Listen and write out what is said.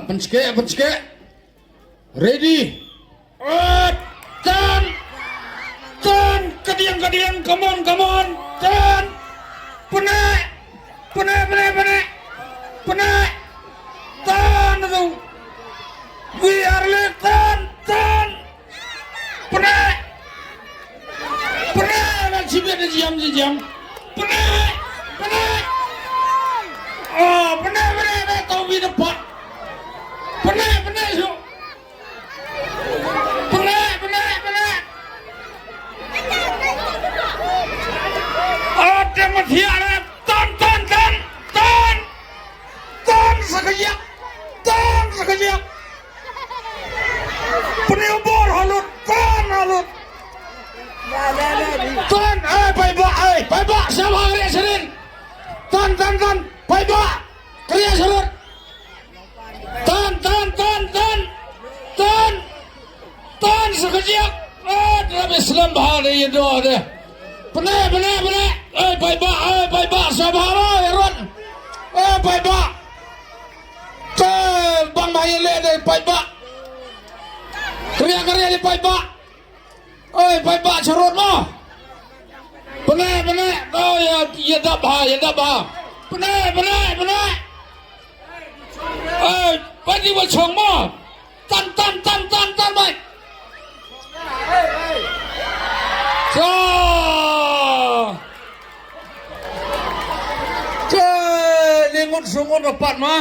Penchkek, penchkek. Ready. ເອີ ເຕີນ ເຕີນ ກະດຽງ ກະດຽງ come on come on ເຕີນ ປະແນ ປະແນ ປະແນ ປະແນ ປະແນ ເຕີນ We are late ເຕີນ ເຕີນ ປະແນ ປະແນ ແລ້ວຊີວິດຈະຢ້ຽມ ຈະຢ້ຽມ ປະແນ ປະແນ ເອີ ປະແນ ປະແນ ປະແນ ຕ້ອງມີນະປະ ປະແນ ປະແນ ປະແນ ປະແນ ປະແນ ເອີ ເຕັມມາເທຍແລ້ວ ເຕີນ ເຕີນ ເຕີນ ເຕີນ ເຕີນ ສັກກະເຢຍ ເຕີນ ສັກກະເຢຍ ປະນິວບອນຮອດລຸດ ເຕີນຮອດລຸດ ເຕີນ ເອີຍ ໄປບະ ເອີຍ ໄປບະ ສະບາຍເດຊະລິນ ເຕີນ ເຕີນ ເຕີນ ໄປບະ ກະເຢຍສະຫຼຸດ ເຕີນ ເຕີນ ເຕີນ ເຕີນ ເຕີນ ເຕີນ ສະກະເຢຍ ເອີ ລະເບສະລຳບາເດຍໂດເດ ປະແນ ປະແນ ປະແນ ເອີຍ ໄປບະ ເອີຍ ໄປບະ ສະບາຍເດ ລົດ ເອີຍ ໄປບະ ເອີ ບັງບາເອເລເດ ໄປບະ ກະເຢຍ ກະເຢຍ ໄປບະ ເອີຍ ໄປບະສະຫຼຸດມາ ປະແນ ປະແນ ເອີຍ ຢ່າດັບຫາ ຢ່າດັບຫາ ປະແນ ປະແນ ປະແນ ເອີຍ ໄປທີ່ວ່າຊ່ອງມາ ຕັນ ຕັນ ຕັນ ຕັນ ຕັນໄປ ຊາ ເຈົ້ ລີງຸດສູງອຸດມາປັດມາ